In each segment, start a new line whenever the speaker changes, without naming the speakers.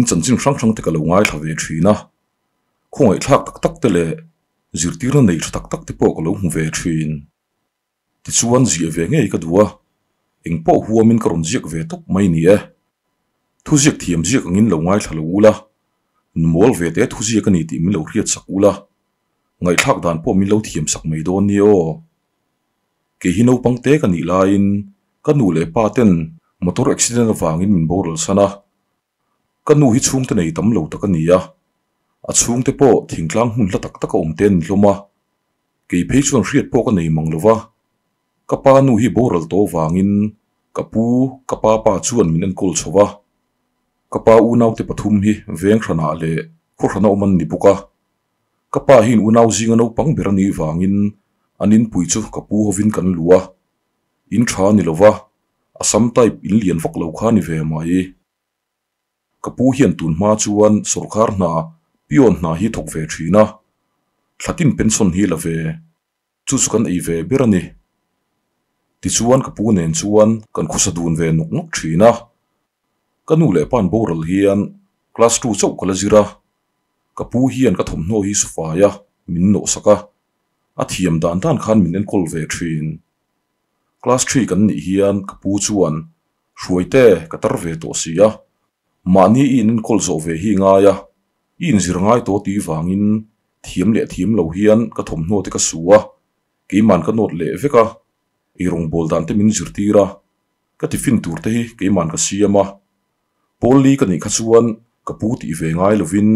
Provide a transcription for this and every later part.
In chanchin hrang hrang te ka lo ngaithla ve thin a, khawngaihthlak tak tak te leh zirtirna nei tha tak tak te pawh ka lo hmu ve thin. Tichuan ziah ve ngei ka duh a, engpawh huamin ka rawn ziak ve tawp mai ni e. Thuziak thiam ziak angin lo ngaithla lo ula, numawl ve te thuziak a ni tih min lo hriat sak ula, ngaihthlak dan pawh min lo thiam sak mai dawn nia aw. Kei hi naupang te ka nih laiin ka nu leh pa ten motor accident avangin min boral san a. Ka nu hi chhungte nei tam lo tak a ni a, a chhungte pawh thingtlang hmun hla tak tak a awm te an ni hlawm a. Kei phei chuan hriat pawh ka nei mang lo va, ka pa nu hi boral tawh avangin ka pu, ka pa pa chuan min enkawl chho va. Ka pa unaute pathum hi veng hranah leh khaw hrana awm an ni bawk a. Ka pa hian unau zinga naupang ber a nih vangin an inpui chu ka pu hovin kan luh a, in tha a ni lo va, Assam type in lian vak lo kha a ni ve mai. Ka pu hian tun hma chuan sawrkar hna, peon hna hi thawk ve thin a, thlatin pension hi la ve, chu chu kan ei ve ber a ni. Tichuan ka pu nen chuan kan khawsa dun ve nawk nawk thin a. Ka nu leh pa'n boral hian class two chauh ka la zir a, ka pu hian ka thawmhnaw hi sufai a min nawhsak a, a thiam dan dan khan min enkawl ve thin. Class three kan nih hian ka pu chuan Hruaite ka tar ve tawh si a, mahni i inenkawl zawh ve hi ngai a, i inzir ngai tawh tih vangin thiam leh thiam lo hian ka thawmhnaw te ka su a, keiman ka nawt leh vek a, eirawngbawl dan te min zirtir a, ka tiffin tur te hi keiman ka siam a. Pawl li ka nih kha chuan ka pu tih ve ngai lovin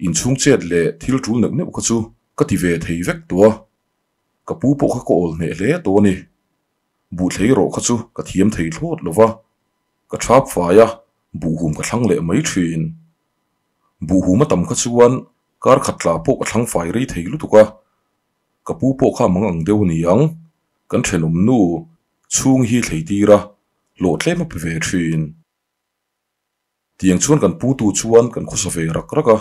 inchhung chet leh thil tul neuh neuh kha chu ka ti ve thei vek tawh a, ka pu pawh kha ka awl hneh hle tawh a ni. Buhthlei rawh kha chu ka thiam thei thlawt lo va, ka thap fai a, buhhum ka thlang leh mai thin. Buhhum a tam kha chuan kar khat tla pawh ka thlang fai rei thei lutuk a, ka pu pawh kha mang ang deuh a ni ang, kan thenawm nu chhung hi thlei tir a, hlawh tlem a pe ve thin. Tiang chuan kan pu tu chuan kan khawsa ve rak rak a,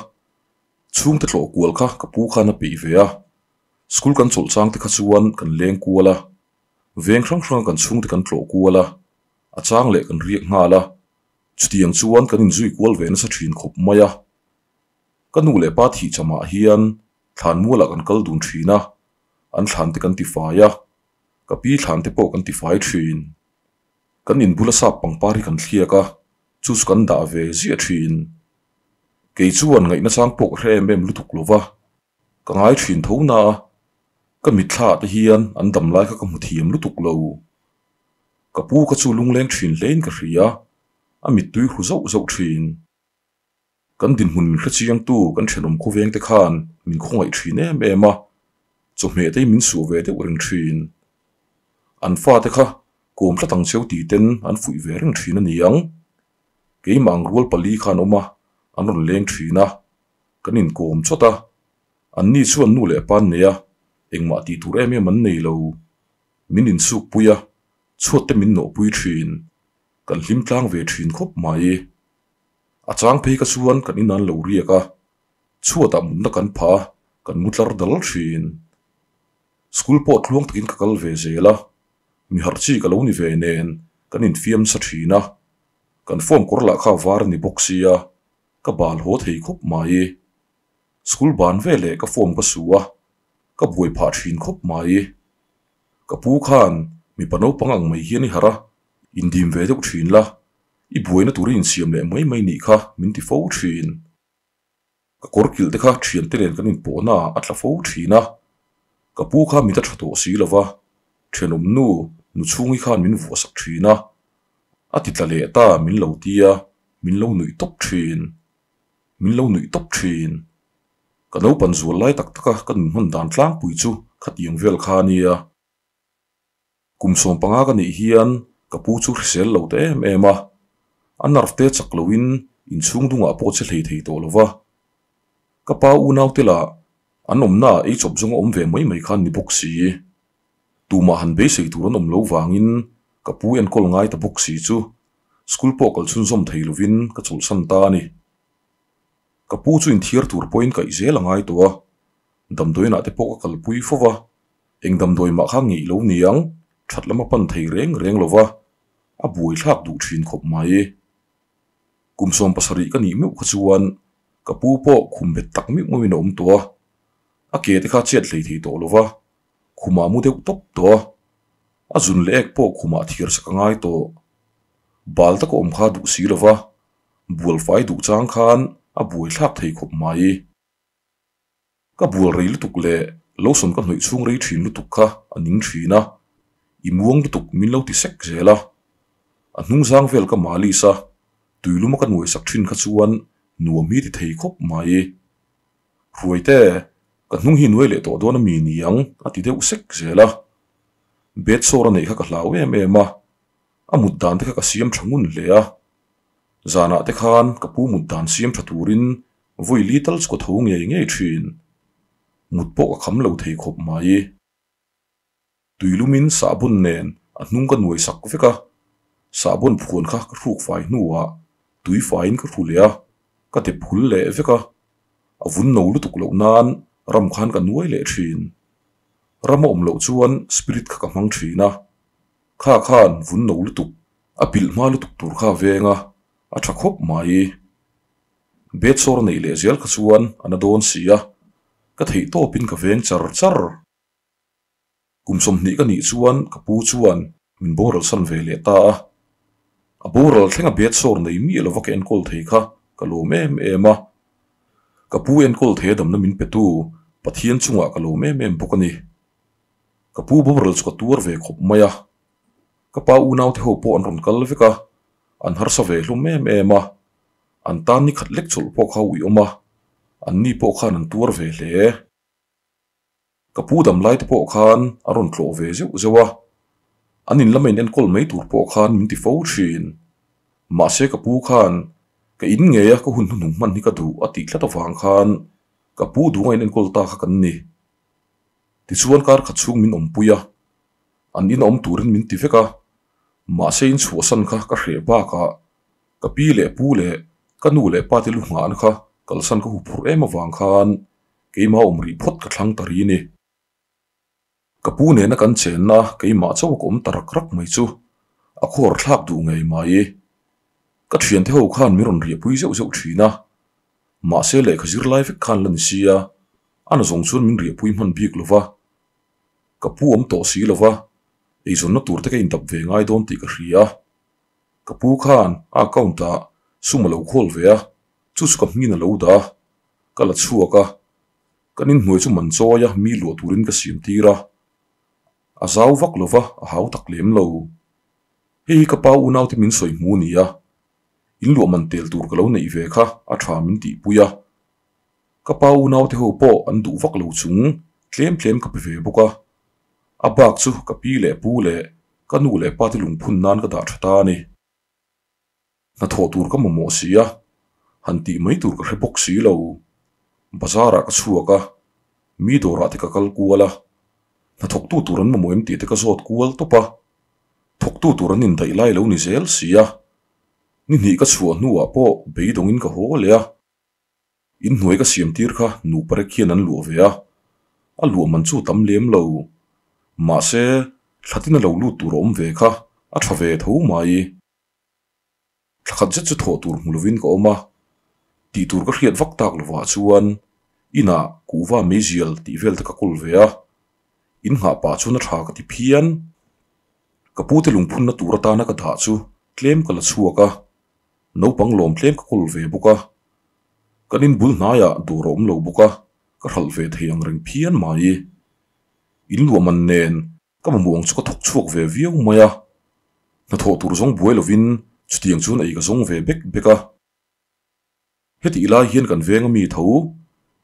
chhungte tlawh kual kha ka pu khan a peih ve a, school kan chawlh chang te kha chuan kan leng kual a, veng hrang hranga kan chhungte kan tlawh kual a, a chang leh kan riak nghal a, chutiang chuan kan inzui kual ve nasa thin khawp mai a. Ka nu leh pa thih chamah hian thlan mualah kan kal dun thin a, an thlan te kan tifai a, ka pi thlan te pawh kan tifai thin. Kan inbula sap pangpar hi kan thliak a, chu chu kan dah ve ziah thin. Kei chuan ngaihna chang pawh ka hre em em lutuk lo va, ka ngai thin tho na a, ka mitthla ah te hian an dam lai kha ka hmu thiam lutuk lo. Ka pu kha chu lungleng thin hlein ka hria, a mittui hru zauh zauh thin. Kan dinhmun min hrechiangtu kan thenawm khawveng te khan min khawngaih thin em em a, chawhmeh te hi min suh ve deuh reng thin. An fate kha kawm tlat ang cheu ti ten an fuih ve reng thin a ni ang. Keimah ang rual pali kha an awm a, an rawn leng thin a, kan inkawm chawt a. Anni chuan nu leh pa an nei a, engmah tih tur em em an nei lo. Min insukpui a, chhuat te min nawhpui thin. Kan hlim tlang ve thin khawp mai. A chang phei ka chuan kan in an lo riak a, chhuatah mutna kan pha a, kan mu tlar dal thin. School pawh tluang takin ka kal ve zel a, mi harh chi ka lo ni ve nen kan infiam sa thin a, kan form kawr lah kha var a ni bawk sia, ka bal haw thei khawp mai. School ban veleh ka form ka su a, ka buai phah thin khawp mai. Ka pu khan mipa naupang ang mai hian i harh a, indim ve deuh thin la, I buaina tur i insiam leh mai mai nih kha min ti fo thin. Ka kawr kilh te kha thiante nen kan inpawhna ah a tla fo thin a. Ka pu kha mit a tha tawh si lova, thenawm nu nu chhungi khan min vuahsak thin a. A ti tla leh ta min lo ti a, min lo nuih tawp thin. Min lo nuih tawp thin. Ka naupan zual lai tak taka ka nun hman dan tlangpui chu khatiang vel kha a nia. Kum 15 ka nih hian ka pu chu hrisel lo ta em em a, a nerve te chak loin inchhung dungah pawh che hlei thei tawh lo va. Ka pa unau te lah an awmna ah ei chawp zawng a awm ve mai mai khan ni bawk si. Tumah han beisei tur an awm lo vangin ka pu enkawl ngai ta bawk si chu school pawh kal chhunzawm thei lovin ka chawlhsan ta a ni. Ka pu chu inthiar tur pawhin kaih zel a ngai tawh a, damdawiinah te pawh ka kalpui fo va. Eng damdawi mah kha ngeih lo niang, that lam a pan thei reng reng lo va, a buai thlak duh thin khawp mai. Kum 17 ka nih meuh kha chuan ka pu pawh khum bet tak meuh meuhin a awm tawh a, a ke te kha chet hlei thei tawh lo va, khumah a mu deuh tawp tawh a, a zun leh ek pawh khumah thiar sak a ngai tawh. Bal taka awm kha duh si lo va, bual fai duh chang khan a buai thlak thei khawp mai. Ka bual rei lutuk leh lotion ka hnawih chhung rei thin lutuk kha a ning thin a, i muang lutuk min lo ti sek zel a. A hnung zang vel ka malis a, tuilum a ka nuai sak thin kha chuan nuam hi ti thei khawp mai. Hruaite, ka hnung hi nuai leh tawh dawn a mi niang a ti deuh sek zel a. Bed sore a neih kha ka hlau em em a, a mut dan te kha ka siam tha ngun hle a. Zanah te khan ka pu mut dan siam tha turin Vawi li tal chu ka tho ngei ngei thin. Mut pawh ka kham lo thei khawp mai. Tuilumin sahbawn nen a hnung ka nuai sak vek a, sahbawn phuan kha ka hruk fai hnuah tui faiin ka hru leh a, ka dep hul leh vek a. A vun no lutuk loh nan ram khan ka nuai leh thin. Ram a awm loh chuan spirit kha ka hmang thin a, kha khan vun no lutuk, a pilh hma lutuk tur kha a veng a, a tha khawp mai. Bed sore neih leh zel kha chuan a na dawn si a, ka theih tawpin ka veng char char. Kum 20 ka nih chuan ka pu chuan min boral san ve leh ta a. A boral thleng a bed sore nei miah lova ka enkawl thei kha ka lawm em em a. Ka pu enkawl thei a damna min petu Pathian chungah ka lawm em em bawk a ni. Ka pu boral chu ka tuar ve khawp mai a. Ka pa unaute ho pawh an rawn kal vek a, an harsa ve hlawm em em a. An tan ni khat lek chawlh pawh kha ui awm a, an ni pawh khan an tuar ve hle. Ka pu dam lai te pawh khan a rawn tlawh ve zeuh zeuh a, an in lama in enkawl mai tur pawh khan min ti fo thin. Mahse ka pu khan ka in ngei a ka hun hnuhnung hman hi ka duh a tih tlat avang khan ka pu duh a in enkawl ta kha kan ni. Tichuan kar khat chhung min awmpui a, an in awm turin min ti vek a, mahse in chhuahsan kha ka hreh bakah Ka pi leh pu leh ka nu leh pa te lu nghahna kha kalsan ka huphurh em avang khan keimah awm rih phawt ka thlang ta ri ni. Ka pu nena kan chenna keimah chauh ka awm ta rak rak mai chu a khuar thlak duh ngei mai. Ka thiante ho khan min rawn riahpui zeuh zeuh thin a, mahse lehkha zir lai vek khan la ni sia, a na zawng chuan min riahpui hman bik lo va. Ka pu awm tawh si lo va, eizawnna tur te ka indap ve ngai dawn tih ka hria. Ka pu khan a account ah sum a lo khawl ve a, chu chu ka hmingin a lo dah a, ka la chhuak a, kan inhnuai chu man chawi a mi luah turin ka siam tir a, a zau vak lo va, a hau tak lem lo. Hei hi ka pa unaute min sawi hmu a ni a, in luah man tel tur ka lo neih ve kha a tha min tihpui a, ka pa unaute ho pawh an duh vak lo chung tlem tlem ka pe ve bawk a, a bak chu ka pi leh pu leh Ka nu leh pa te lungphun nan ka dah tha ta a ni. Hnathawh tur ka mamawh si a, han tih mai tur ka hre bawk si lo. Bazar ah ka chhuak a, mi dawrah te ka kal kual a, hnathawktu tur an mamawh em tih te ka zawt kual tawp a, thawktu tur an indaih lai lo ni zel si a. Ni hnih ka chhuah hnuah pawh beidawngin ka haw leh a. Inhnuai ka siam tir kha nupa rek hian an luah ve a, a luah man chu tam lem lo. Mahse, thlatin a lo lut tur a awm ve kha a tha ve tho mai. Thla khat zet chu thawh tur hmu lovin ka awm a, tih tur ka hriat vak tak lovah chuan inah kuhva meizial tih vel te ka kawl ve a, in nghah pah chuan a tha ka ti phian. Ka pute lungphunna tur atana ka dah chu tlem ka la chhuak a, Naupang lawm tlem ka kawl ve bawk a, kan in bul hnaiah dawr a awm lo bawk a, ka hralh ve thei ang reng phian mai. In luah man nen ka mamawh ang chu ka thawk chhuak ve viau mai a, hnathawh tur zawng buai lovin chutiang chuan ei ka zawng ve bek bek a. Hetih lai hian kan veng ami tho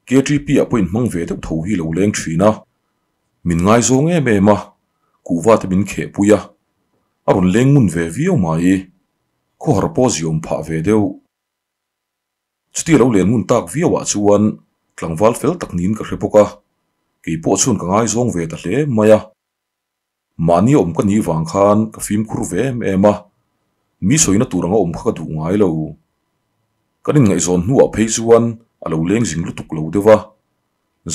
KTP ah pawh inhmang ve deuh tho hi lo leng thin a, min ngaizawng em em a, kuhva te min khehpui a, a rawn leng ngun ve viau mai. Khawhar pawh ziawm phah ve deuh. Chutia lo len ngun tak viauah chuan tlangval fel tak niin ka hre bawk a, kei pawh chuan ka ngaizawng ve ta hle mai a. Mahni awm ka nih vang khan ka fimkhur ve em em a, mi sawina tur anga awm kha ka duh ngai lo. Kan inngaihzawn hnuah phei chuan a lo leng zing lutuk lo deuh a,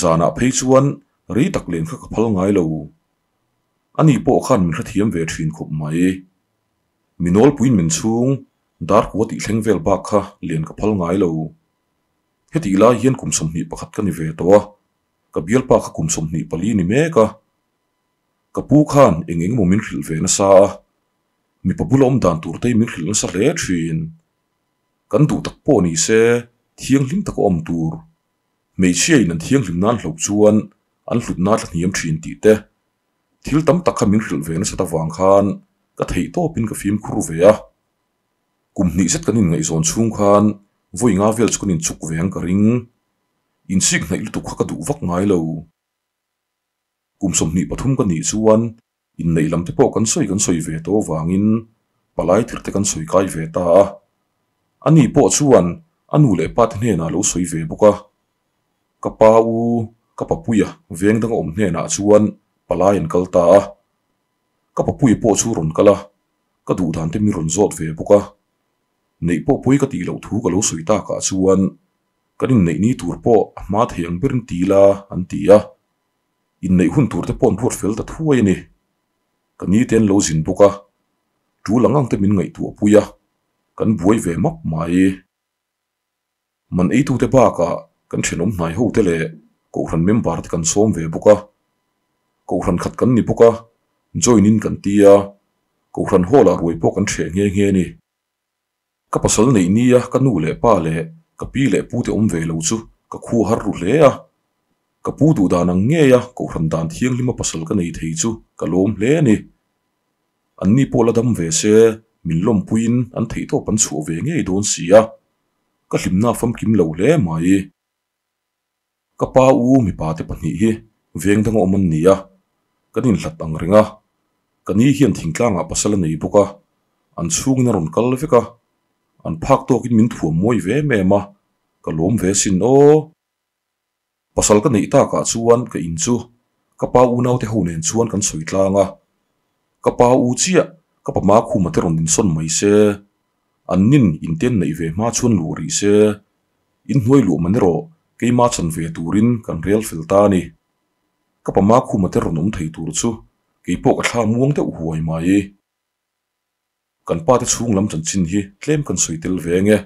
zanah phei chuan rei tak len kha ka phal ngai lo. Ani pawh khan min hrethiam ve thin khawp mai. Mi nawlpuiin min chhung, Dar kua tih thleng vel bak kha lian ka phal ngai lo. Hetih lai hian kum 21 ka ni ve tawh a, ka bialpa kha kum 24 ni mek a. Ka pu khan eng eng emaw min hrilh ve nasa a, mipa bula awm dan tur te hi min hrilh nasa hle thin. Kan duh tak pawh ni se thianghlim taka awm tur. Hmeichhia in an thianghlim nan hloh chuan an hlutna tla hniam thin tih te. Thil tam tak kha min hrilh ve nasat avang khan ka theih tawpin ka fimkhur ve a. Kum hnih zet kan inngaihzawn chhung khan vawi nga vel chu kan inchuk ve ang ka ring. Insik hnaih lutuk kha ka duh vak ngai lo. Kum 23 ka nih chuan inneih lam te pawh kan sawi kan sawi ve tawh avangin palai tirh te kan sawi kai ve ta a. Ani pawh chuan a nu leh pa te hnenah a lo sawi ve bawk a. Ka pa u, ka papuia veng danga awm hnenah chuan palai an kal ta a. Ka papuia pawh chu rawn kal a, ka duh dan te min rawn zawt ve bawk a. Neih pawh pawi ka tih loh thu ka lo sawi takah chuan kan inneih ni tur pawh a hma thei ang berin ti ila an ti a. Inneih hun tur te pawh an ruat fel ta thuai a ni. Ka ni te an lo zin bawk a, tul ang ang te min ngaihtuah pui a, kan buai ve map mai. Man eitute bakah kan thenawm hnai ho te leh Kohhran member te kan sawm ve bawk a. Kohhran khat kan ni bawk a, join in kan ti a, Kohhran hall ah ruai pawh kan hreh nghe nghe a ni. Ka pasal neih nia ka nu leh pa leh ka pi leh pu te awm ve lo chu ka khu har ru hle a. Ka pu duh dan ang ngei a Kohhran dan thianghlima pasal ka nei thei chu ka lawm hle a ni. Anni pawh la dam ve se min lawmpuiin an theihtawp an chhuah ve ngei dawn si a. Ka hlimna famkim lo hle mai. Ka pa u mipa te pahnih hi veng danga awm an ni a, kan inhlat ang reng a. Ka ni hian thingtlangah pasal a nei bawk a, an chhungin a rawn kal vek a. An phak tawkin min thuam mawi ve em em a, ka lawm ve asin aw. Pasal ka neih takah chuan ka in chu ka pa unaute ho nen chuan kan sawi tlang a. Ka pa u chiah ka pama khuma te rawn insawn mai se, an nin inten neih ve hma chuan luh rih se, inhnuai luh man erawh keima chan ve turin kan rel fel ta a ni. Ka pama khuma te rawn awm thei tur chu keipawh ka thla muang deuh huai mai. Kan pa te chhung lam chanchin hi tlem kan sawi tel ve nge.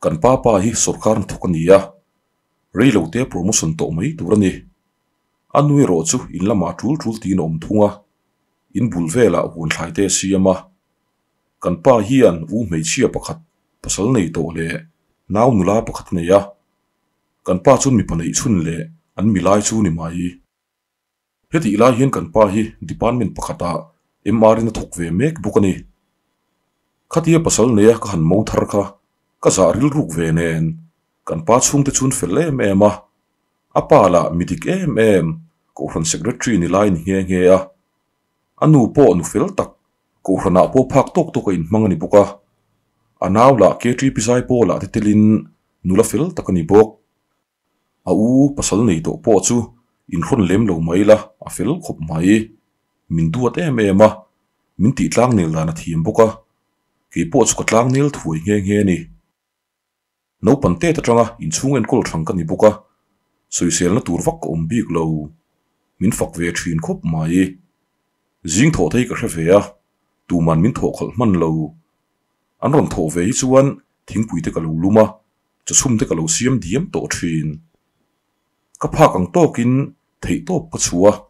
Kan pa pa hi sawrkar hnathawk a ni a, rei lo te promotion tawh mai tur a ni. A nu erawh chu in lamah tul tul tiin a awm thung a, in bul velah huan thlai te a siam a. Kan pa hian u hmeichhia pakhat pasal nei tawh leh nau nula pakhat a nei a. Kan pa chuan mipa neih chhun leh an milai chu ni mai. Hetih lai hian kan pa hi department pakhatah MR in a thawk ve mek bawk a ni. Khatia pasal neia ka han mo thar kha ka zah rilruk ve nen kan pa chhungte chuan fel em em a, a pa lah mi dik em em Kohhran Secretary ni lai ni nghe nghe a. A nu pawh nu fel tak Kohhranah pawh phak tawk tawk a inhmang a ni bawk a. A nau lah KTP Zaipawl ah te telin nula fel tak a ni bawk. A u pasal nei tawh pawh chu inhrawn lem lo mai la, a fel khawp mai. Min duat em em a, min tih tlangnel dan a thiam bawk a, kei pawh chu ka tlangnel thuai nghe nghe a ni. Naupang tet atanga inchhung enkawl thang ka ni bawk a, sawiselna tur vak ka awm bik lo. Min fak ve thin khawp mai. Zing thawh te hi ka hre ve a, tuman min thawh khalh hman lo. An rawn thawh ve hi chuan thingpui te ka lo lum a, chawchhum te ka lo siam diam tawh thin. Ka phak ang tawkin theih tawp ka chhuah a,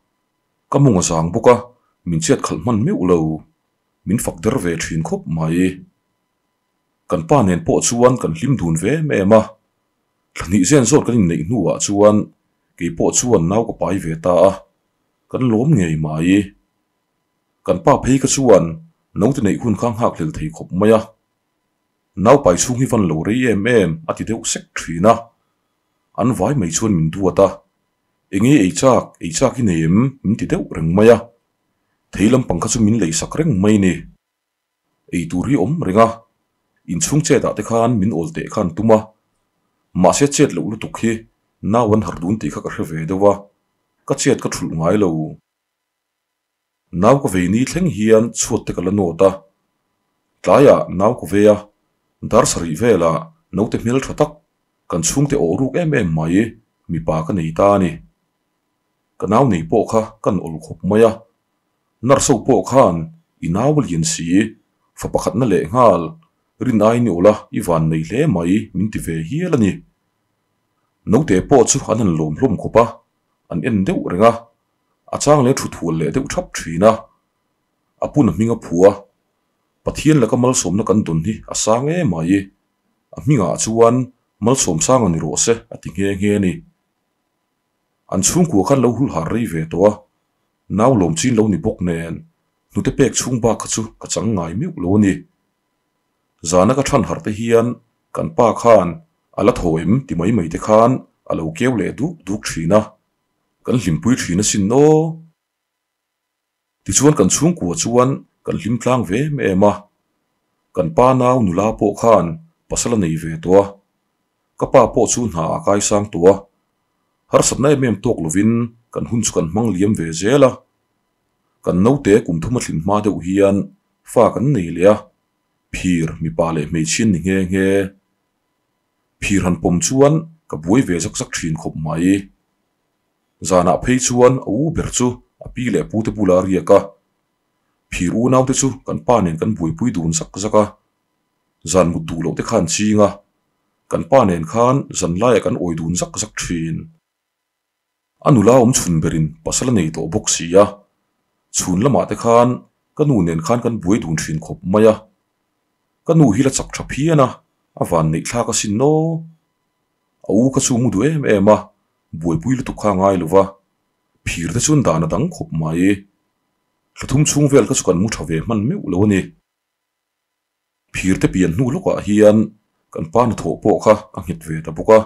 ka mung a zang bawk a, min chiat khalh hman meuh lo. Min fak der ve thin khawp mai. Kan pa nen pawh chuan kan hlim dun ve em em a, thla hnih zen zawt kan inneih hnuah chuan kei pawh chuan nau ka pai ve ta a, kan lawm ngei mai. Kan pa phei kha chuan naute neih hun kha nghak hlel thei khawp mai a. Nau pai chhung hi van lo rei em em a ti deuh sek thin a. An vai mai chuan min duat a. Enge ei chak, ei chak i nei em? min ti deuh reng mai a. Thei lampang kha chu min lei sak reng mai ni. Ei tur hi awm reng a. Inchhung chet ah te khan min awl teh khan tum a. Mahse chet loh lutuk hi nau an harh dun tih kha ka hre ve deuh a. Ka chet ka thulh ngai lo. Nau ka vei ni thleng hian chhuat te ka la nawt a, tlaiah nau ka vei a, dar sarih velah naute hmel tha tak, kan chhungte awh ruk em em mai mipa ka nei ta a ni. Ka nau nei pawh kha kan awl khawp mai a, nurse ho pawh khan i nau a lian si, fa pakhatna leh nghal, Rin aiin i awlh a, i van nei hle mai min ti ve hial a ni. Naute pawh chu an han lawm hlawm khawp a, an en deuh reng a, a chang leh thut hual leh deuh thap thin a. A pun a hming a phua, Pathian laka malsawmna kan dawn hi a sang em mai. A hmingah chuan malsawm sang a ni rawh se a ti nghe nghe a ni. An chhungkua khan lo hul har rei ve tawh a, nau lawm chin lo ni bawk nen hnute pek chhung bak kha chu ka chang ngai meuh lo a ni. Zana ka than harh te hian kan pa khan a la thaw em ti mai mai te khan a lo keu leh duk duk thin a, kan hlimpui thin asin aw. Tichuan kan chhungkua chuan kan hlim tlang ve em em a, kan pa nau nula pawh khan pasal a nei ve tawh a, ka pa pawh chu hna a kaisang tawh a, harsatna em em tawk lovin kan hun chu kan hmang liam ve zel a. Kan naute kum thum a thlin hma deuh hian fa kan nei leh a, phir mipa leh hmeichhia an ni nghe nghe. Phir han pawm chuan ka buai ve zak zak thin khawp mai. Zanah phei chuan a u ber chu a pi leh pu te bula a riak a, phir unau te chu kan pa nen kan buaipui dun zak zak a, zan mut duh loh te khan ching a, kan pa nen khan zan laiah kan awi dun zak zak thin. A nula awm chhun berin pasal a nei tawh bawk si a, chhun lamah te khan ka nu nen khan kan buai dun thin khawp mai a, ka nu hi la chak tha phian a, a van neih thlak asin aw. A u kha chu mu duh em em a, buaipui lutuk kha a ngai lo va, phir te chuan dan a dang khawp mai. Thla thum chhung vel kha chu kan mu tha ve hman meuh lo a ni. Phir te pian hnu lawkah hian kan pa hnathawh pawh kha a nghet ve ta bawk a,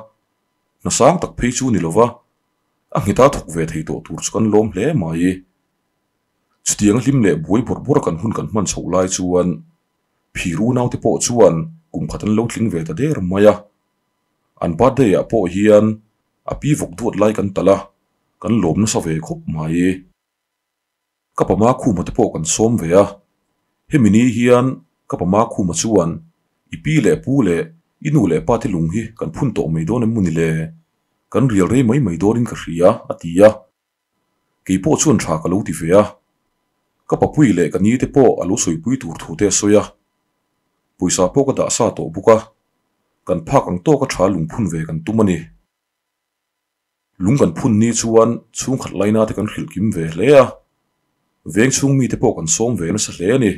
hna sang tak phei chu ni lo va, a ngheta thawk ve thei tawh tur chu kan lawm hle mai. Chutiang a hlim leh buai bawrh bawrh a kan hun kan hman chhoh lai chuan phir unaute pawh chuan kum khat an lo tling ve ta der mai a. An birthday ah pawh hian a pi vawk duat lai kan talh a, kan lawm nasa ve khawp mai. Ka pama khuma te pawh kan sawm ve a, hemi ni hian ka pama khuma chuan i pi leh pu leh i nu leh pa te lung hi kan phun tawh mai dawn em maw ni le? Kan rial rei mai mai dawnin ka hria a ti a. Kei pawh chuan tha ka lo ti ve a, ka papui leh ka ni te pawh a lo sawipui tur thu te a sawi a, pawisa pawh ka dah sa tawh bawk a, kan phak ang tawka tha lungphun ve kan tum a ni. Lung kan phun ni chuan chhungkhat laina te kan hrilh kim ve hle a, veng chhung mite pawh kan sawm ve nasa hle a ni.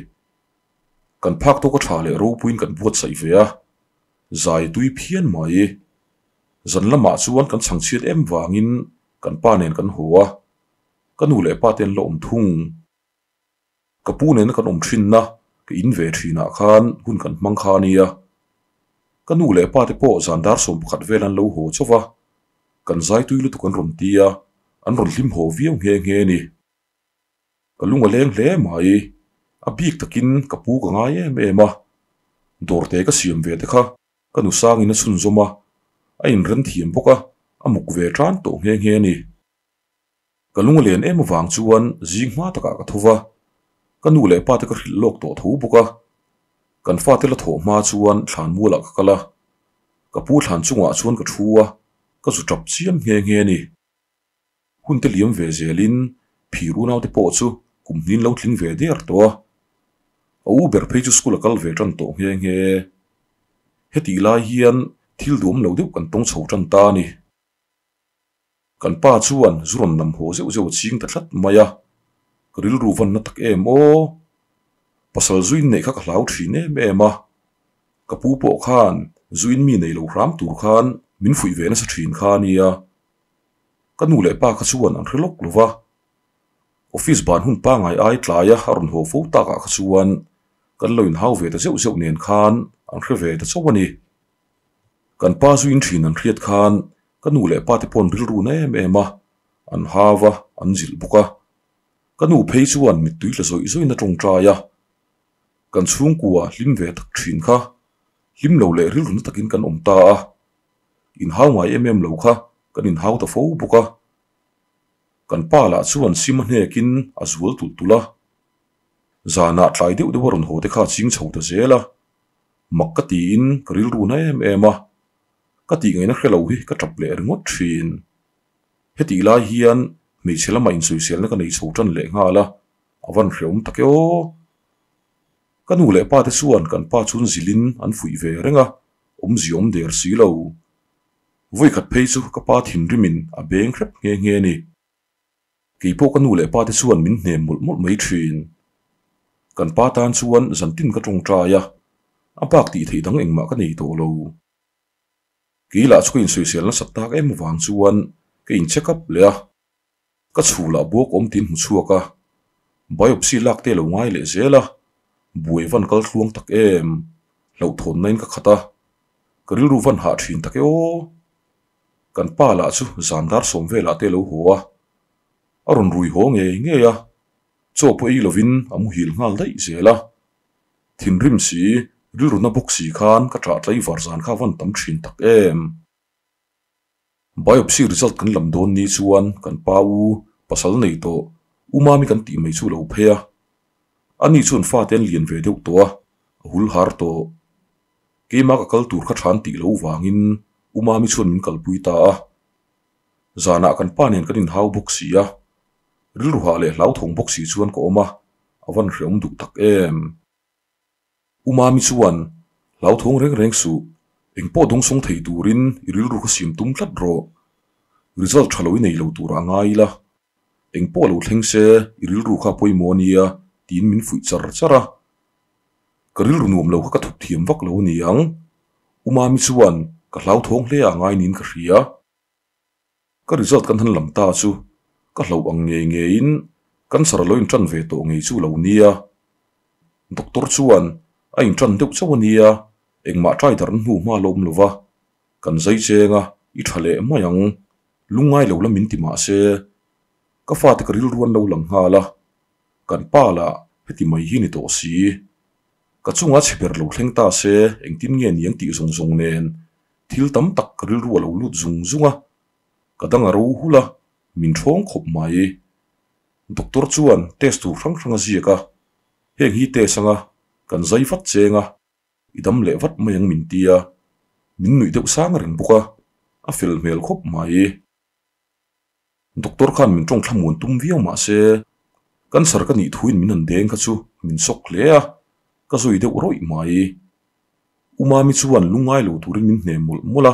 Kan phak tawka tha leh ropuiin kan buatsaih ve a, zai tui phian mai. Zan lamah chuan kan chhangchhiat em vangin kan pa nen kan haw a, ka nu leh pa te an la awm thung. Ka pu nena kan awm thinna ka in ve thinah khan hun kan hmang kha a nia. Ka nu leh pa te pawh zan dar 11 vel an lo haw chauh va, kan zai tui lutuk an rawn ti a, an rawn hlim haw viau nghe nghe a ni. Ka lung a leng hle mai, a bik takin ka pu ka ngai em em a, dawrte ka siam ve te kha ka nu sangin a chhunzawm a, a inrem thiam bawk a, a muk ve tan tawh nghe nghe a ni. Ka lung a len em avang chuan zing hma takah ka tho va, ka nu leh pa te ka hrilh lawk tawh tho bawk a. Kan fate la thawh hma chuan thlan mualah ka kal a, ka pu thlan chungah chuan ka thu a, ka zu tap chiam nghe nghe a ni. Hun te liam ve zelin phir unaute pawh chu kum hnin lo tling ve der tawh a, a u ber phei chu school a kal ve tan tawh nghe nghe. Hetih lai hian thil duam lo deuh kan tawng chho tan ta a ni. Kan pa chuan zu rawn nam haw zeuh zeuh a ching ta tlat mai a, ka rilru vanna tak em aw. Pasal zuin neih kha ka hlau thin em em a, ka pu pawh khan zuin mi nei lo hram tur khan min fuih ve nasa thin kha a nia. Ka nu leh pa kha chuan an hre lawk lo va, office ban hun pangngai ai tlaia a rawn haw fo takah kha chuan kan lo inhau ve ta zeuh zeuh nen khan an hre ve ta chauh a ni. Kan pa zuin thin an hriat khan ka nu leh pa te paw'n rilru na em em a, an hau a, an zilh bawk a. Ka nu phei chuan mittui tla zawih zawih na tawngtai a, kan chhungkua hlim ve tak thin kha hlim lo leh rilru na takin kan awm ta a, inhau ngai em em lo kha kan inhau ta fo bawk a. Kan pa lah chuan sim a hnekin a zual tulh tulh a, zanah tlai deuh deuh a rawn haw te kha a ching chho ta zel a. Mak ka tiin ka rilru na em em a, ka tih ngaihna hre lo hi ka tap leh ringawt thin. Hetih lai hian hmeichhe lamah insawiselna ka nei chho tan leh nghal a, a van hreawm tak e aw. Ka nu leh pa te chuan kan pa chun zilhin an fuih ve reng a, awmzia awm der si lo. Vawikhat phei chu ka pa thinrimin a beng hrep nghe nghe a ni. Kei pawh ka nu leh pa te chuan min hnem mawlh mawlh mai thin. Kan pa tan chuan zantin ka tawngtai a, a bak tih theih dang engmah ka nei tawh lo. Kei lah chu ka insawisel nasat tak em avang chuan ka in check up leh a, ka chhul ah buak awm tin hmu chhuak a, biopsy lak te lo ngai leh zel a, buai van kal thluang tak em, hlauhthawnna in ka khat a, ka rilru van hah thin tak e aw. Kan pa lah chu zan dar sawm velah te lo haw a, a rawn rui haw ngei ngei a, chaw pawh ei lovin a muhil nghal daih zel a. Thinrim si, rilru na bawk si khan ka ṭah tlai var zan kha van tam ṭhin tak em. Biopsy result kan lam dawn ni chuan kan pa u pasal nei tawh U Mami kan tih mai chu lo phei a. Ani chuan fate an lian ve deuh tawh a, a hul har tawh. Keimah ka kal tur kha ṭhan tih lo vangin U Mami chuan min kalpui ta a. Zanah kan pa nen kan inhau bawk si a, rilru hah leh hlauthawng bawk si chuan ka awm a, a van hreawm duh tak em. U Mami chuan, Hlauthawng reng reng suh, engpawh dawngsawng thei turin i rilru kha siam tum tlat rawh. Result tha lo i nei lo turah ngai ila, engpawh lo thleng se i rilru kha pawimawh a nia tiin min fuih char char a. Ka rilru nuam lo kha ka thup thiam vak lo a ni ang. U Mami chuan ka hlauthawng hle a ngai niin ka hria. Ka result kan han lam ta chu ka hlauh ang ngei ngeiin cancer a lo inṭan ve tawh ngei chu lo nia. Doctor chuan a inṭan deuh chauh a nia, engmah ṭai darh hnu hma la awm lo va, kan zai cheng a, i ṭha leh mai ang, lungngai lo la min ti mah se, ka fate ka rilru an lo lang nghal a, kan pa lah heti mai hi ni tawh si. Ka chunga chhe ber lo thleng ta se engtin nge niang tih zawng zawng nen Thil tam tak ka rilru a lo lut zung zung a, ka dang a ro hul a, min ṭhawng khawp mai. Doctor chuan test tur hrang hrang a ziak a, heng hi test anga kan zai vat cheng a, i dam leh vat mai ang min ti a, min nuih deuh sang reng bawk a, a fel hmel khawp mai. Doctor khan min ṭawng thlamuan tum viau mah se, cancer ka nih thuin min han deng kha chu min sawk hle a, ka zui deuh rawih mai. U Mami chuan lungngai lo turin min hnem mawlh mawlh a,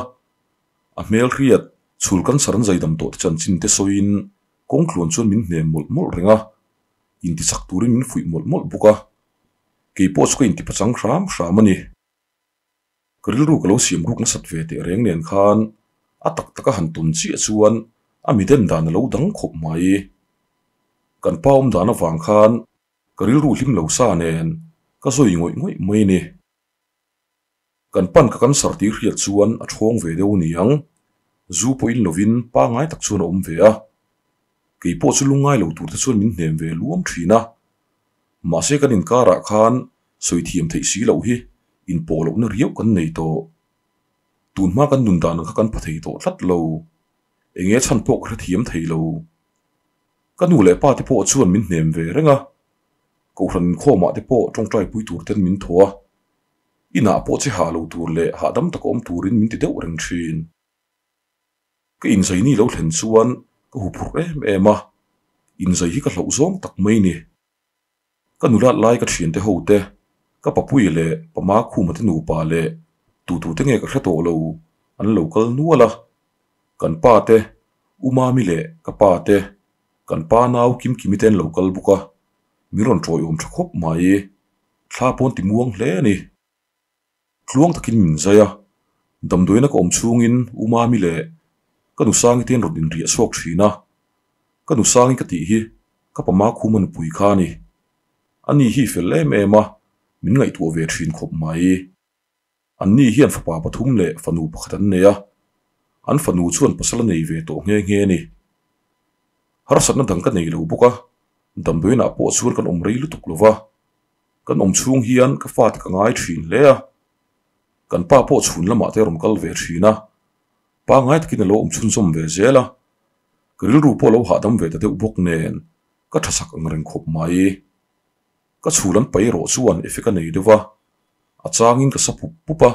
a hmel hriat chhul cancer an zaidam tawh te chanchin te sawiin kawng tluan chuan min hnem mawlh mawlh reng a, intichak turin min fuih mawlh mawlh bawk a, keipawh chu ka intipachang hram hram a ni. Ka rilru ka lo siam ruk nasat ve teh reng nen khan a tak taka han tawn chiah chuan a mi den dan a lo dang khawp mai. Kan pa awm dan avang khan ka rilru hlim lo sa nen ka zawi ngawih ngawih mai a ni. Kan pan ka cancer tih hriat chuan a ṭhawng ve deuh a ni ang. Zu pawhin lovin pangngai tak chuan a awm ve a. Kei pawh chu lungngai lo tur te chuan min hnem ve luam ṭhin a. Mahse kan inkarah khan sawi thiam theih si loh hi inpawh lohna riau kan nei tawh. Tun hma kan nun dan ang kha kan pha thei tawh tlat lo. Enge chhan pawh ka hrethiam thei lo. Ka nu leh pa te pawh chuan min hnem ve reng a, Kohhran inkhawmah te pawh tawngtai pui tur ten min thaw a, inah pawh che hah lo tur leh hahdam taka awm turin min ti deuh reng thin. Ka inzaini lo thlen chuan ka huphurh em em a, inzai hi ka hlauh zawng tak mai ni. Ka nulat lai ka thiante ho te, ka papui leh pama khuma te nupa leh tutute nge ka hre tawh lo an lo kal nual a, kan pa te, U Mami leh ka pa te, kan pa nau Kimkimi te an lo kal bawk a, min rawn tawiawm tha khawp mai, thla pawn ti muang hle a ni. Tluang takin min zai a, damdawiina ka awm chhungin U Mami leh ka nusangi te an rawn inriah chhuak thin a, ka nusangi ka tih hi ka pama khuma nupui kha a ni. Ani hi fel em em a, min ngaihtuah ve thin khawp mai. Anni hian fapa pathum leh fanu pakhat an nei a, an fanu chuan pasal a nei ve tawh nghe nghe a ni. Harsatna dang ka nei lo bawk a, damdawiinah pawh chuan kan awm rei lutuk lo va. Kan awm chhung hian ka fate ka ngai thin hle a, kan pa pawh chhun lamah te a rawn kal ve thin a, pangngai takin a lo awm chhunzawm ve zel a, ka rilru pawh a lo hahdam ve ta deuh bawk nen ka tha sak ang reng khawp mai. Ka chhul an paih erawh chuan effect a nei deuh a, a changin ka sa pup pup a,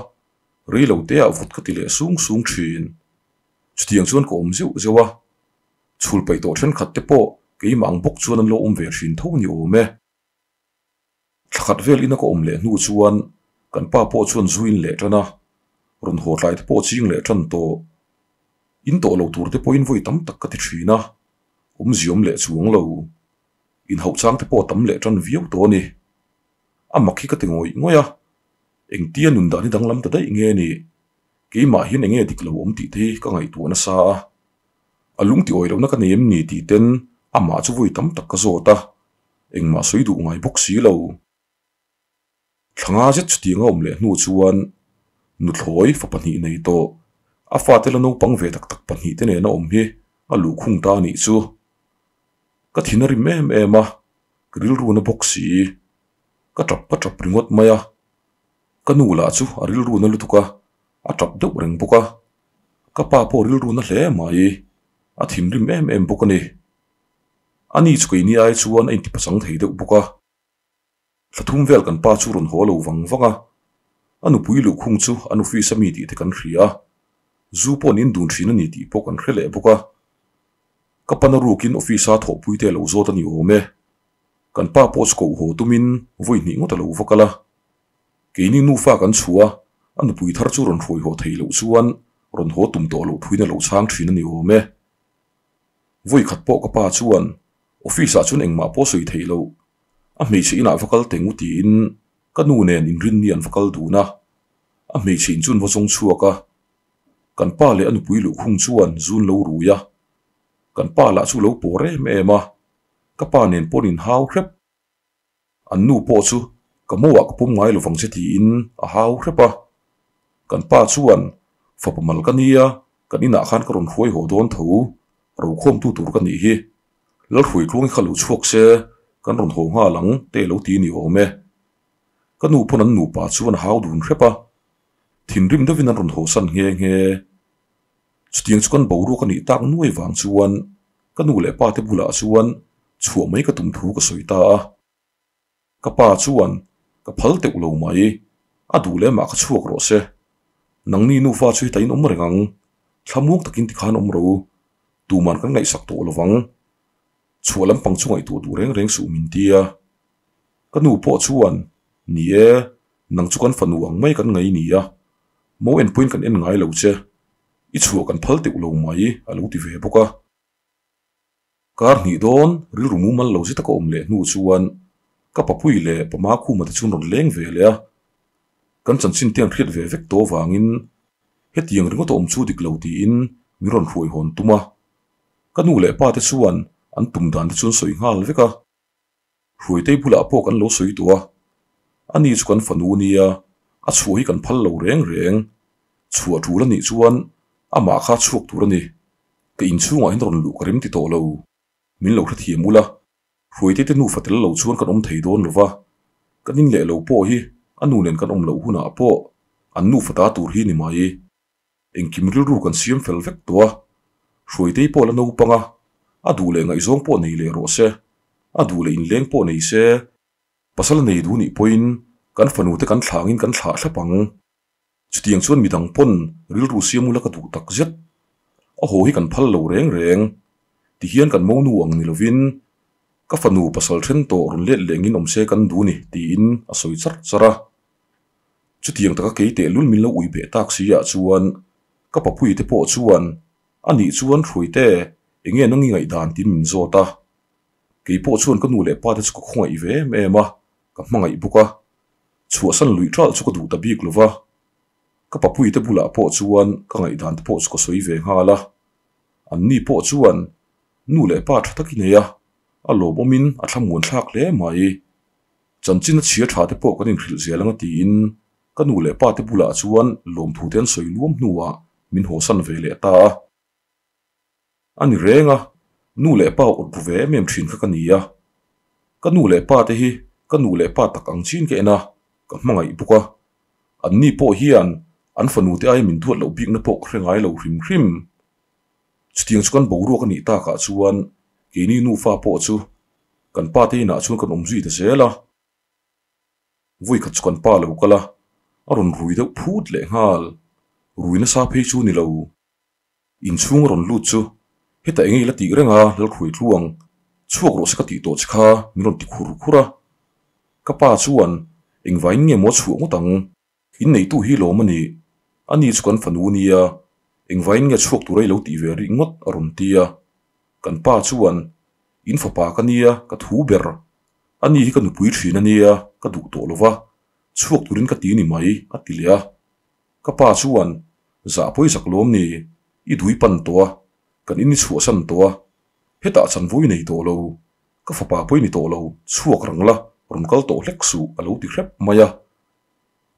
rei lo te ah vut ka ti leh sung sung thin. Chutiang chuan ka awm zeuh zeuh a, chhul paih tawh thenkhat te pawh keimah ang bawk chuan an lo awm ve thin tho ni awm e. Thla khat vel ina ka awm leh hnu chuan kan pa pawh chuan zu in leh tan a, rawn haw tlai te pawh ching leh tan tawh. In tawh lo tur te pawhin vawi tam tak ka ti thin a, awmziawm leh chuang lo. Inhauh chang te pawh a tam leh tan viau tawh a ni. A mak hi ka ti ngawih ngawih a, engtia nun dan hi danglam ta daih nge ni? Keimah hian enge dik lo awm tih te hi ka ngaihtuah nasa a. A lung ti awih lohna ka nei em ni tih ten amah chu vawi tam tak ka zawt a, engmah sawi duh ngai bawk si lo. Thlanga zet chutiang a awm leh hnu chuan nuthlawi fa pahnih nei tawh, a fate la naupang ve tak tak pahnih te nena awm hi a luhkhung ta a nih chu. Ka thin a rim em em a, ka rilru na bawk si. Ka tap ka tap ringawt mai a, ka nu lah chu a rilru na lutuk a, a tap deuh reng bawk a. Ka pa pawh rilru na hle mai, a thinrim em em bawk a ni. Ani chu keini ai chuan a intipachang thei deuh bawk a. Thla thum vel kan pa chu rawn haw lo vang vang a, a nupui luhkhung chu an office a mi tih te kan hria a, zu pawh an indun thin a ni tih pawh kan hre leh bawk a. Ka pana rukin office a thawhpui te a lo zawt a ni awm e. Kan pa pawh chu koh haw tumin vawi hnih ngawt a lo va kal a. Keini nufa kan chhuah a, a nupui thar chu rawn hruai haw thei loh chuan rawn haw tum tawh loh thuin a lo chhang thin a ni awm e. Vawi khat pawh ka pa chuan office ah chuan engmah pawh sawi theih loh, a hmeichhe inah va kal teng u tiin ka nu nen inrinni an va kal dun a, a hmeichhe in chu an va zawng chhuak a, kan pa leh a nupui luhkhung chuan zun lo rui a, kan pa lah chu lo pawr em em a, ka pa nen pawh an inhau hrep. An nu pawh chu ka mawah ka pawm ngai lovang che tiin a hau hrep a. Kan pa chuan fapa mal ka nia, kan inah khan ka rawn hruai haw dawn tho, rokhawmtu tur ka nih hi. Lalhruaitluangi kha lo chhuak se, kan rawn haw nghal ang te lo ti ni awm e. Ka nu pawn an nupa chuan a hau dun hrep a, thinrim deuhin an rawn haw san nghe nghe. Chutiang chu kan boruak a nih tak nuai vang chuan ka nu leh pa te bulah chuan chhuah mai ka tum thu ka sawi ta a. Ka pa chuan ka phal teuh lo mai, a duh leh mah ka chhuak rawh se. Nangni nufa chu heta in awm reng ang, thlamuang takin tikhan awm ro, tuman kan ngaihsak tawh lo vang. Chhuah lampang chu ngaihtuah duh reng reng suh min ti a. Ka nu pawh chuan, Ni e, nang chu kan fanu ang mai kan ngai nia, mo enpuiin kan en ngai lo che, i chhuah kan phal teuh lo mai a lo ti ve bawk a. Kar hnih dawn rilru mumal lo zet a ka awm leh hnu chuan ka papui leh pama khuma te chuan rawn leng ve leh a, kan chanchin te an hriat ve vek tawh avangin hetiang ringawt a awm chu dik lo tiin min rawn hruai hawn tum a, ka nu leh pa te chuan an tum dan te chu an sawi nghal vek a. Hruaitei bulah pawh kan lo sawi tawh a, ani chu kan fanu nia, a chhuah hi kan phal lo reng reng. Chhuah tul a nih chuan amah kha chhuak tur a ni. Ka inchhungah hian rawn luh ka rem ti tawh lo. Min lo hrethiam ula, Hruaitei te nufa tel lo chuan kan awm thei dawn lo va, kan in leh lo pawh hi a nu nen kan awm loh hunah pawh an nufa ta tur hi ni mai. Engkim rilru kan siam fel vek tawh a, Hruaitei pawh la naupang a, a duh leh ngaihzawng pawh nei leh rawh se, a duh leh inleng pawh nei se, pasal a nei duh nih pawhin kan fanu te kan thlangin kan thlah thlap ang. Chutiang chuan midang pawn rilru siam ula ka duh tak zet. A haw hi kan phal lo reng reng. Tihian kan monu ang ni lovin ka fanu pasal then tawh rawn let lengin awm se kan duh ni tiin a sawi charh charh a. Chutiang taka kei tehlul min lo ui beh tak si ah chuan ka papui te pawh chuan a nih chuan Hruaite enge nang i ngaihdan tiin min zawt a. Kei pawh chuan ka nu leh pa te chu ka khawngaih ve em em a, ka hmangaih bawk a. Chhuahsan luih ṭalh chu ka duh ta bik lo va. Ka papui te bulah pawh chuan ka ngaihdan te pawh chu ka sawi ve nghal a. An ni pawh chuan nu leh pa ṭha tak i nei a, a lawmawmin a thlamuan thlak hle mai. Chanchin a chhia tha te pawh kan inhrilh zel anga tiin ka nu leh pa te bulah chuan lawmthu te an sawi luam hnuah min hawsan ve leh ta a. A ni reng a, nu leh pa awt ru ve em em thin kha ka ni a. Ka nu leh pa te hi ka nu leh pa tak ang chin ka en a, ka hmangaih bawk a. An ni pawh hian an fanu te aia min duat loh bikna pawh ka hre ngai lo hrim hrim. Chutiang chu kan boruak a nih takah chuan keini nufa pawh chu Kan pa te inah chuan kan awm zui ta zel a, vawi khat chu kan pa lo kal a, a rawn rui deuh phut leh nghal. Rui nasa phei chu ni lo. Inchhung a rawn lut chu hetah eng ila tih reng a, Lalhruai tluang, chhuak rawh se ka tih tawh che kha min rawn ti khur khur a. Ka pa chuan, Engvain nge maw chhuah ngawt ang? In neitu hi lawm a nih. Ani chu kan fanu nia, engvain nge chhuak tura i lo tih ve rih ngawt a rawn ti a. Kan pa chuan, In fapa ka nia, ka thu ber. Ani hi ka nupui thin a nia, ka duh tawh lo va, chhuak turin ka ti ni mai, a ti leh a. Ka pa chuan, Zah pawi zak lawm ni, i dui pan tawh a, kan in i chhuahsan tawh a, hetah chanvo i nei tawh lo, ka fapa pawi ni tawh lo, chhuak rang la, rawn kal tawh hlek suh, a lo ti hrep mai a.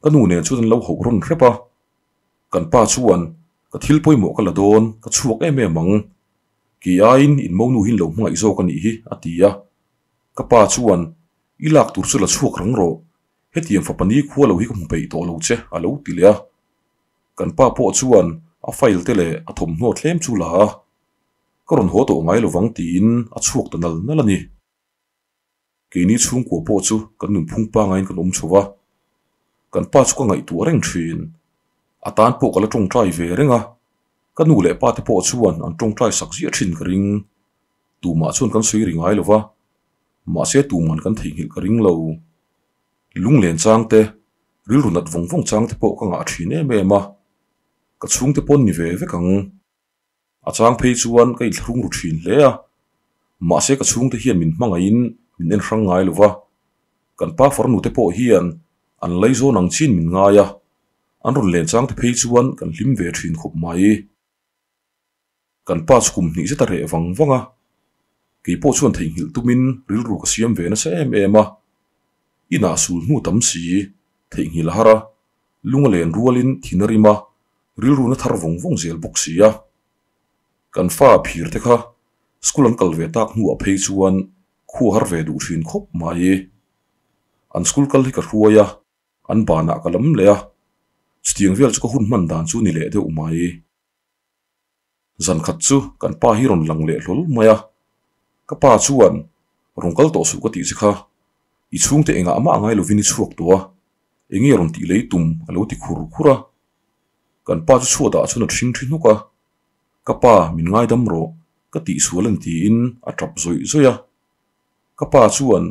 Ka nu nen chuan an lo hauh rawn hrep a, kan pa chuan ka thil pawimawh ka la dawn, ka chhuak em em ang. Kei aiin in monu hi in lo hmangaih zawk a nih hi, a ti a. Ka pa chuan, I lak tur chu la chhuak rang rawh, hetiang fapa ni khua lo hi ka hmu peih tawh lo che, a lo ti leh a. Kan pa pawh chuan a file te leh a thawmhnaw thlem chu la a, ka rawn haw tawh ngai lovang tiin a chhuak ta nal nal a ni. Keini chhungkua pawh chu kan nunphung pangaiin kan awm chho a, kan pa chu ka ngaihtuah reng thin. A tan pawh ka la tawngtai ve reng a, ka nu leh pa te pawh chuan an tawngtai sak ziah thin ka ring. Tumah chuan kan sawi ri ngai lo va, mahse tuman kan theihnghilh ka ring lo. Lunglen chang te, rilru nat vawng vawng chang te pawh ka ngah thin em em a, ka chhungte pawn ni ve vek ang. A chang phei chuan ka inthlahrung ru thin hle a, mahse ka chhungte hian min hmangaihin min en hrang ngai lo va, kan pa farnu te pawh hian an laizawn ang chin min ngai a, an rawn len chang te phei chuan kan hlim ve thin khawp mai. Kan pa chu kum hnih zet a reh vang vang a, kei pawh chuan theihnghilh tumin rilru ka siam ve nasa em em a, inah sul hnu tam si theihnghilh a har a, lung a len rualin thin a rim a, rilru na thar vawng vawng zel bawk si a. Kan fa phir te kha school an kal ve tak hnuah phei chuan khua har ve duh thin khawp mai. An school kal hi ka hruai a, an banah ka lam leh a, chutiang vel chu ka hun hman dan chu ni leh deuh mai. Zan khat chu kan pa hi rawn lang leh hlawl mai a, ka pa chuan rawn kal tawh suh ka tih che kha, i chhungte engah mah ngai lovin i chhuak tawh a, enge rawn tih lei tum a lo ti khur khur a. Kan pa chu chhuatah chuan a thing thi hnawk a, ka pa min ngaidam rawh ka tihsual a ni tiin a tap zawih zawih a. Ka pa chuan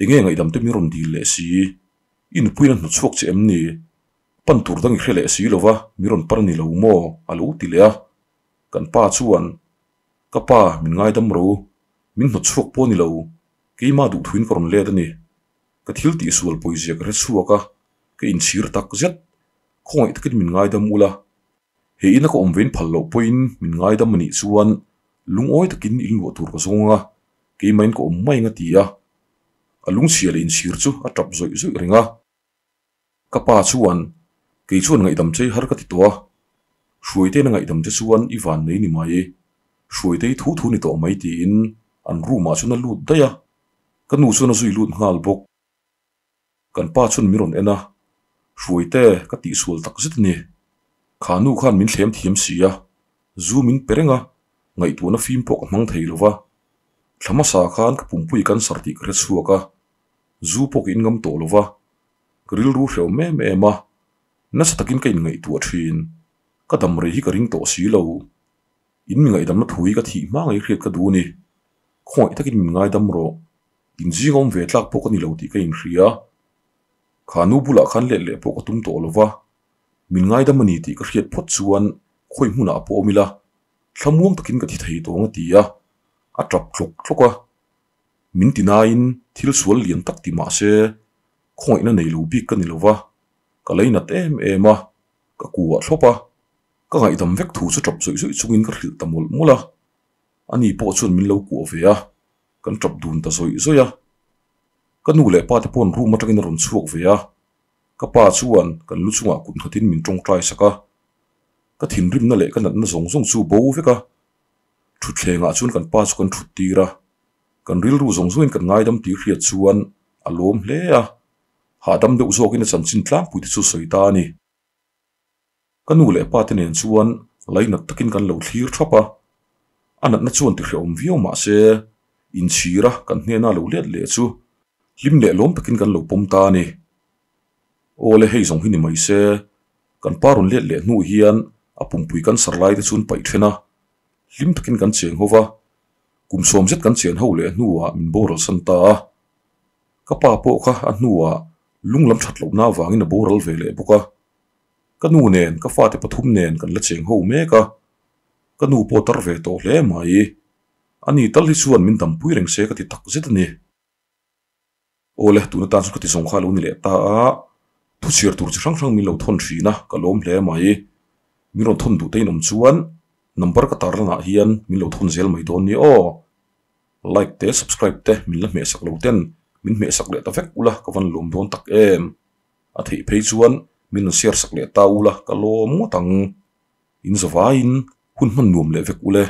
enge ngaihdam te min rawn dil leh si, i nupuiin a hnawtchhuak che em ni? Pan tur dang i hre leh si lova mi rawn par ni lo maw? a lo ti leh a. Kan pa chuan, Ka pa, min ngaidam ro, min hnawt chhuak pawh ni lo, keimah duhthuin ka rawn let a ni. Ka thil tihsual pawizia ka hre chhuak a, ka inchhir tak zet. Khawngaih takin min ngaidam ula. He ina ka awm vein phal loh pawhin min ngaidam a nih chuan lungawi takin in luah tur ka zawng a, keimahin ka awm mai ang a ti a. A lungchhia leh inchhir chu a tap zawih zawih reng a. Ka pa chuan, Kei chuan ngaihdam che i har ka ti tawh a, Hruaitein a ngaihdam che chuan i van nei ni mai, Hruaitei thu thu ni tawh mai tiin an room ah chuan a lut daih a, ka nu chuan a zui lut nghal bawk. Kan pa chuan min rawn en a, Hruaite ka tihsual tak zet a ni, kha nu khan min thlem thiam si a, zu min pe reng a, ngaihtuahna fim pawh ka hmang thei lo va, thla hmasa khan ka pumpui cancer tih ka hre chhuak a, Zu pawh ka inngam tawh lo va, ka rilru hrehawm em em a, nasa takin ka inngaihtuah thin. Ka dam rei hi ka ring tawh si lo. In mi ngaihdamna thu hi ka thih hma ngei hriat ka duh a ni. Khawngaih takin min ngaidam rawh. Inzing awm ve tlak pawh ka ni lo tih ka inhria. Kha nu bulah khan let leh pawh ka tum tawh lo va, min ngaidam a ni tih ka hriat phawt chuan khawi hmunah pawh awm ila, thlamuang takin ka thi thei tawng a ti a, a tap tlawk tlawk a. Min ti nain thil sual lian tak ti mah se khawngaihna nei lo bik ka ni lo va, ka leinat em em a, ka kuah thlawp a, ka ngaihdam vek thu chu tap zawih zawih chungin ka hrilh ta mawlh mawlh a, ani pawh chuan min lo kuah ve a, kan tap dun ta zawih zawih a. Ka nu leh pa te paw'n room atangin a rawn chhuak ve a, ka pa chuan kan lu chungah kut nghatin min tawngtai sak a, ka thinrimna leh ka natna zawng zawng chu bo vek a, Thutthlengah chuan kan pa chu kan thut tir a, kan rilru zawng zawngin kan ngaidam tih hriat chuan a lawm hle a, hahdam deuh zawkin a chanchin tlangpui te chu sawi ta a ni. Ka nu leh pa te nen chuan lainat takin kan lo thlir thap a, a natna chuan ti hrehawm viau mah se inchhir a kan hnena lo let leh chu hlim leh lawm takin kan lo pawm ta a ni. Aw le hei zawng hi ni mai se, kan pa rawn let leh hnu hian a pumpui cancer lai te chuan paih then a, hlim takin kan cheng ho va, kum sawm zet kan chen ho leh hnuah min boral san ta a. Ka pa pawh kha a hnuah lung lam that lohna avangin a boral ve leh bawk a. Ka nu nen ka fate pathum nen kan la cheng ho mek a. Ka nu pawh tar ve tawh hle mai. Ani tal hi chuan min dampui reng se ka ti tak zet a ni. Awle, tun atan chuan ka ti zawng kha a lo ni leh ta a, thu chhiar tur chi hrang hrang min lo thawn thin a, ka lawm hle mai. Min rawn thawn duh te in awm chuan number ka tar lanah hian min lo thawn zel mai dawn nia aw. Like te subscribe te min la hmehsak lo ten min hmehsak leh ta vek ula ka van lawm dawn tak em. A theih phei chuan min rawn share sak leh ta ula ka lawm ngawt ang. In zavaiin hun hman nuam leh vek ule.